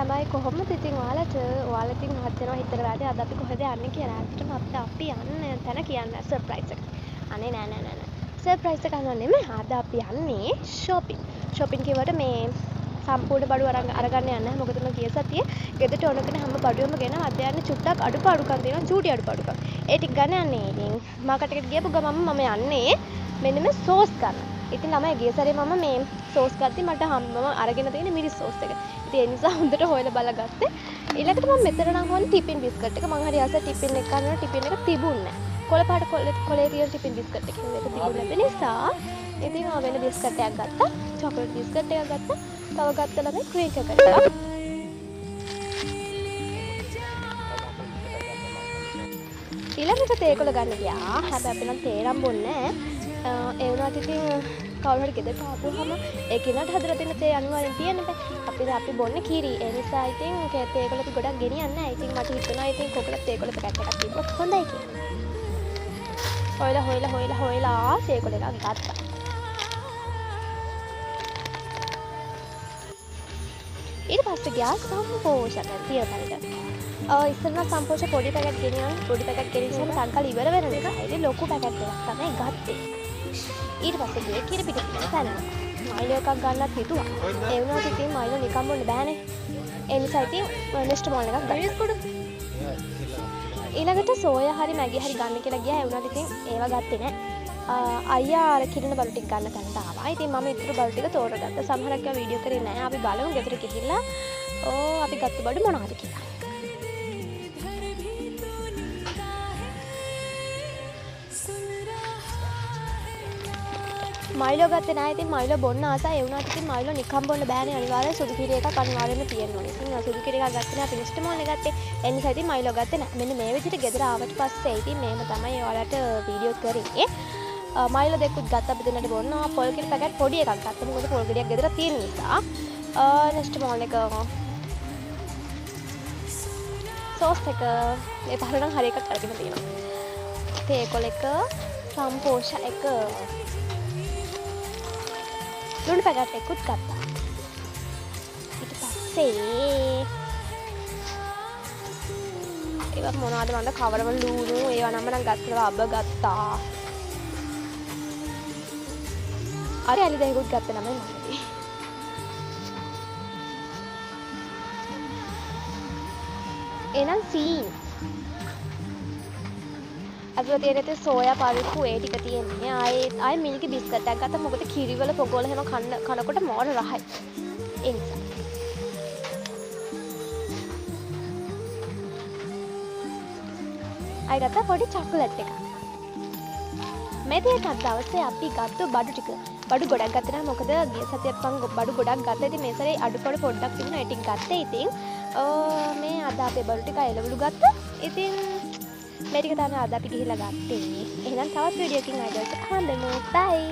ළමයි කොහොමද ඉතින් ඔයාලට ඔයාලා ඉතින් මහත් වෙනවා හිතලා වැඩේ අද අපි කොහෙද යන්නේ කියලා. ඇත්තටම අපිට අපි යන්න තැන කියන්න සර්ප්‍රයිස් එකක්. අනේ නෑ නෑ නෑ නෑ. සර්ප්‍රයිස් එකක් නෝ නෙමෙයි. අද අපි යන්නේ ෂොපින්. ෂොපින් කිව්වට මේ සම්පූර්ණ බඩු අරන් අරගන්න යන්නේ නැහැ. මොකද මම ගිය සතියේ ගෙදරට ඕන කරන හැම බඩුවම ගෙනාවා. අද යන්නේ චුට්ටක් අඩුපාඩුකම් තියෙනවා. චූටි අඩුපාඩුකම්. ඒ ටික ගන්න යන්නේ. ඉතින් මාකට් එකට ගියපු ගමන්ම මම යන්නේ මෙන්න මේ සෝස් ගන්න. ඉතින් ළමයි ගිය සැරේ මම මේ සෝස් ගත්තේ මට මම අරගෙන තියෙන මිරිස් සෝස් එක. ඉතින් ඒ නිසා හොඳට හොයලා බලලා ගත්තේ. ඊළඟට මම මෙතන නම් හොයන්නේ ටිෆින් බිස්කට් එක. මං හරි ආසයි ටිෆින් එක ගන්න. ටිෆින් එක තිබුණේ නැහැ. කොළ පාට කොලේ තියෙන ටිෆින් බිස්කට් එක ඒක තිබුණේ නැති නිසා ඉතින් ආ වෙන බිස්කට් එකක් ගත්තා. චොකලට් බිස්කට් එකක් ගත්තා. තව ගත්ත ළමයි ක්‍රීම් එකක්. ඊළඟට තේකොළ ගන්න ගියා. හැබැයි අපි නම් තේ නම් බොන්නේ නැහැ. ඒ වුණාට ඉතින් කවුරු හරි ගෙදරට ආපුවහම ඒ කෙනාට හදලා දෙන තේ අනිවාර්යෙන් තියෙන්න බෑ. අපි බොන්නේ කිරි. ඒ නිසා ඉතින් තේකොළ අපි ගොඩක් ගෙනියන්නේ නැහැ. ඉතින් මට හිතුණා ඉතින් කොකලත් තේකොළ පැකට් එකක් තිබ්බොත් හොඳයි කියලා. හොයලා හොයලා හොයලා හොයලා තේකොළ එකක් ගත්තා. ඊට පස්සේ ගියා සම්පෝෂ තියෙන තැනට. ඉස්සර නම් සම්පෝෂ පොඩි පැකට් ගෙනියන පොඩි පැකට් ගෙනියන සංකල් ඉවර වෙන නිසා ඉතින් ලොකු පැකට් එකක් තමයි ගත්තේ. ඊට පස්සේ ගියේ කිරි පිට තියෙන තැනට. මයිලෝ එකක් ගන්නත් හිතුවා. ඒ වුණාට ඉතින් මයිලෝ නිකන් බොන්න බෑනේ. ඒ නිසා ඉතින් නෙස්ට් මෝල් එකක් ගත්තා. ඊළඟට සෝයා හරි මැගි හරි ගන්න කියලා ගියා. ඒ වුණාට ඉතින් ඒවා ගත්තේ නෑ. අයියා අර කිරණ බඩු ටික ගන්න තැනට ආවා. ඉතින් මම ඉතුරු බඩු ටික තෝරගත්තා. සමහරක් ඒවා වීඩියෝ කරේ නෑ. අපි බලමු ගෙදර ගිහිල්ලා ඕ අපි ගත්ත බඩු මොනවද කියලා. මයිලෝ ගත්තේ නෑ. ඉතින් මයිලෝ බොන්න ආසයි. ඒ වුණාට ඉතින් මයිලෝ නිකන් බොන්න බෑනේ. අනිවාර්යෙන් සුදු කිරි එකක් අනිවාර්යෙන්ම තියෙන්න ඕනේ. ඉතින් සුදු කිරි එකක් ගත්තේ නෑ. අපි නෙස්ට් මෝල් එක ගත්තේ. ඒ නිසා ඉතින් මයිලෝ ගත්තේ නෑ. මෙන්න මේ විදිහට ගෙදර ආවට පස්සේ ඉතින් මේම තමයි ඔයාලට වීඩියෝ කරේ. මයිලෝ දෙකකුත් ගත්තා අපි දෙන්නට බොන්න. පොල් කිරි පැකට් පොඩි එකක් ගත්තා. මොකද පොල් ගෙඩියක් ගෙදර තියෙන නිසා. නෙස්ට් මෝල් එක සෝස් එක මේ පාර නම් හරි එකක් අරගෙන තියෙනවා. තේකොළ එක, සම්පෝෂ එක, ලුණු පැකට් එකකුත් ගත්තා. ඊට පස්සේ ඒවා මොනවද මන්ද කවරවල ලුණු ඒවා නම් මම ගත්තා. අබ ගත්තා. අර ඇලි දෙකකුත් ගත්ත නම මම. එහෙනම් සීන් අතන තියෙන ඉතින් සෝයා පරිප්පු ඒ ටික තියෙන්නේ. ආයේ මිල්කි බිස්කට් එකක් ගත්තා. මොකද කිරිවල පොගොල එහෙම කනකොට මාර රහයි. ඒ නිසා. ආයේ ගත්තා පොඩි චොකලට් එකක්. මේ දෙයට අද දවසේ අපි ගත්ත බඩු ටික. බඩු ගොඩක් ගත්තා නෑ. මොකද ගිය සතියත් මං බඩු ගොඩක් ගත්තා. ඉතින් මේ සැරේ අඩුපාඩු පොඩ්ඩක් තිබුණා. ඒ ටික ගත්තේ. ඉතින් මේ අද අපේ බඩු ටික එළවලු ගත්තා. ඉතින් මේ ටික තමයි අද අපි ගිහිල්ලා ගත්තේ. එහෙනම් තවත් වීඩියෝ එකකින් ආයෙ දවසක හම්බෙමු. බයි.